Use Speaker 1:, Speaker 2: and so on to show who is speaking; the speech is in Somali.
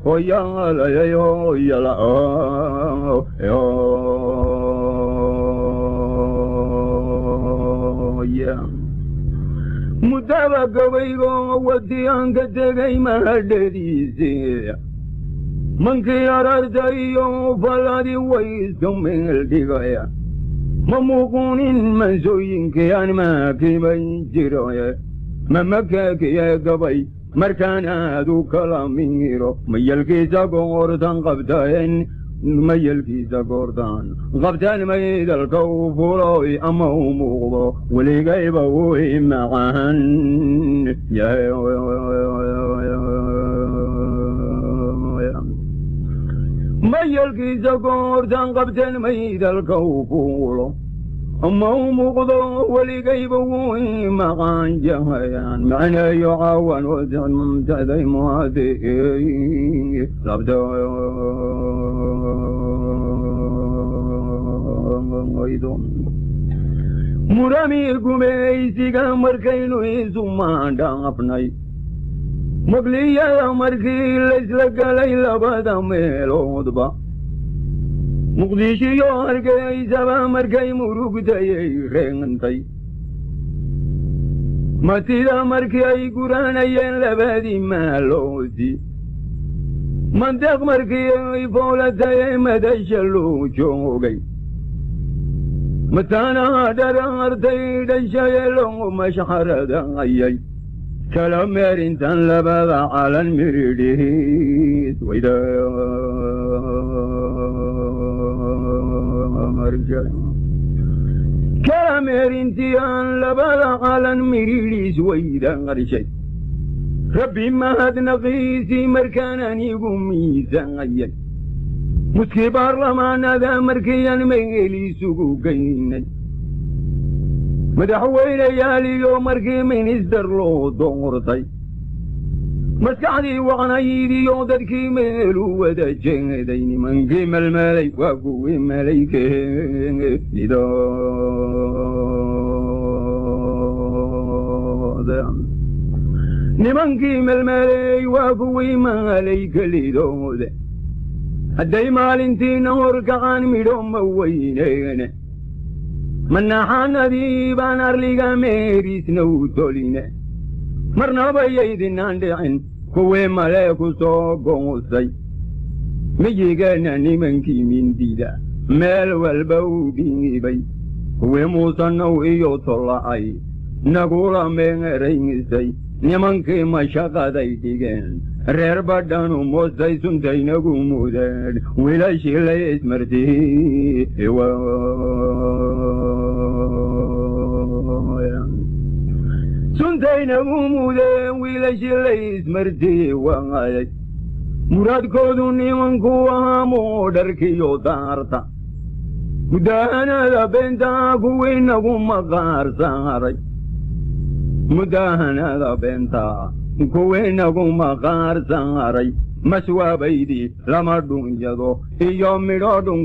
Speaker 1: Hoyaalayay hoyala. Muddaba gabaygo wadiyaanka tegay mahadhadiise, mankii ararta iyo faladi way iska meel dhigaya. Ma muuquunin mansooyinkiyaan maakibay jiroye, mamakakiye gabay markaan aad u kala miro, mayalkiisa goortan qabtaen, mayalkiisa goortaan qabtaan maydalka u fuloy ama u muuqdo weligayba wuy macaan. Mayalkiisa goortaan qabteen maydalka u fuulo ama u muuqdo weligayba wuy maqaan jahayaan macnayo caawan mumtacday muhadi labta. Murami gumaysiga markaynu isu maandhaafnay, magliyada markii laysla galay labada meeloodba, Muqdishiyo Hargeysaba markay murugtayay reentay, matida markii ay guranayeen labadii maaloodii, mandeeq markii ay foolatayay madasha loo joogay, mataanaha dharaartay dhashaye loo mashxaradayay, kala meerintan labada calan miridhiis wayda, kala meerintiyan labada calan miridhiis wayda qarshay. Rabbi mahadnaqiisii markaan anigu miisaayay, muskii baarlamaanada markiiyan meel isugu geynay, madaxweyneyaaliyo markii minister loo doortay, maskaxdii waqnaydiyo dadkii meelu wada jeeday, nimankii melmelay waa kuwii malaykelidooda, nimankii melmeley waa kuwii maalay kelidooda. Hadday maalintiina horkacaan midho ma weyneene, manaxanadii baan arliga meeriisna u toline, marnabayaydinaan dhicin kuwii malee ku soo goosay. Miyigeenna nimankii mindida meel walba u dhiibay, kuwii muusanow iyo tolla'ay nagula meeraysay, nimankii mashaqaday dhigeen reer badhanu moostay suntaynagu mudeen wiilashii lay ismartii, suntaynagu mudeen wiilashii lay ismartii waayay. Muraadkoodu nimanku ahaa moodharkiyo daarta, mudahanada beentaa kuwii nagu maqaar saaray, mudahanada beentaa kuwii nagu maqaar saaray, maswaabaydii lama dhunyado iyo midho dhun.